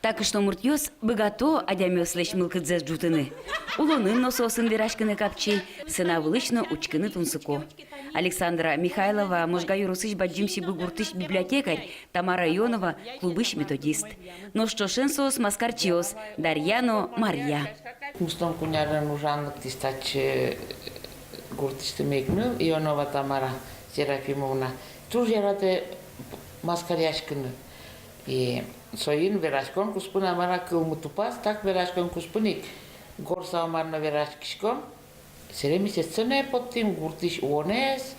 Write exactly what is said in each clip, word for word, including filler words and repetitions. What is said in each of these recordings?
Та кышномуртъёс быгато адямиослэсь мылкыдзэс ӝутыны. Улонын но соосын вераськыны капчи, сцена вылысь но учкыны тунсыко. Александра Михайлова — Можга ёросысь Бадӟым Сибы гуртысь библиотекарь, Тамара Ионова — клубысь методист. Нош ӵошен соос маскарчиос Дарья но Марья. Куиньтон куинь арын ужан лыктӥз татчы гуртысьтымы ик ныл, Ионова Тамара Серафимовна. Туж яратэ маскаръяськыны. И соин вераськон куспын, а мар-а, кылмы тупаз, так вераськон куспын ик горд-а, мар-а но вераськиськом. Сэре ми сценае поттӥм, гуртысь улонэз,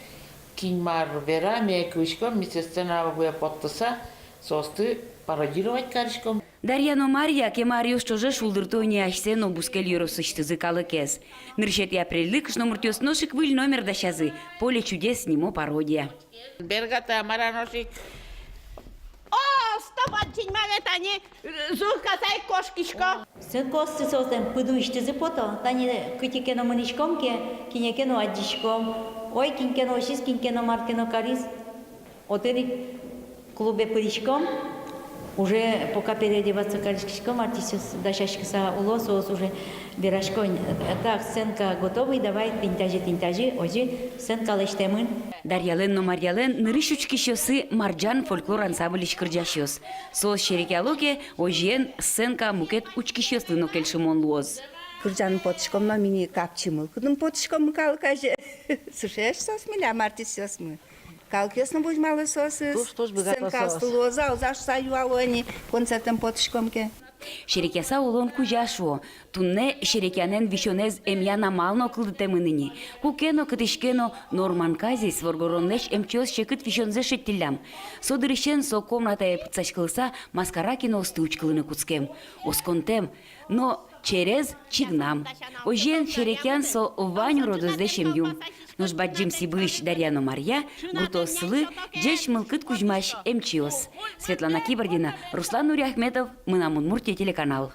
кин мар вера, ми кылӥськом, ми сцена вылэ поттыса соосты пародировать кариськом. Дарья но Марья кема аръёс ӵоже шулдырто ини асьсэ но бускель ёросысьтызы калыкез. Нырысетӥ апрельлы кышномуртъёс нош ик выль номер дасязы: «Поле чудес» нимо пародия. Бергатэ, а мар-а, нош ик. О, стоп, адӟинь, мае тани, э, зуркаса ик кошкисько. Сценкаосты соослэн пыдысьтызы пото, тани кытӥ ке но мынӥськом ке, кинэ ке но адӟиськом. Ой, кин ке но усиз, кин ке но мар ке но кариз. Отын ик клубе пыриськом, уже пока переодеваться кариськиськом, артистъёс дасяськыса уло, соос уже верасько: «Так, сценка готовый, давай, тӥнь тазьы, тӥнь тазьы», озьы сценка лэсьтэмын. Дарьялэн но Марьялэн нырысь учкисьёссы «Марӟан» фольклор ансамбльысь кырӟасьёс. Соос серекъяло ке, озьыен сценка мукет учкисьёслы но кельшымон луоз. Кырӟаны потӥськом но, ми ни капчи мылкыдын потӥськом калык азе. Сыӵеесь соос милям, артистъёсмы. Калыкъёс но возьмало соосыз. Туж, туж быгато соос. Сценкаосты луоз-а, уз-а шуса юало ини, концертэн потӥськом ке. Серекъяса улон кузя шуо. Туннэ серекъянэн висёнэз эмъян амал но кылдытэмын ини. Куке но, кытысь ке но, но Роман Казис воргоронлэсь эмчиос секыт висёнзэ шедьтӥллям. Со дырысен со комнатае пытсаськылыса маскара киноосты учкылыны кутскем. Осконтэм, но через чигнам. Озьыен, серекъян — со вань уродозлэсь эмъюм. Нош Бадӟым Сибыысь Дарья но Марья гуртоослы ӟеч мылкыд кузьмась эмчиос. Светлана Кибардина, Руслан Нуриахметов, «Мынам Удмуртие» телеканал.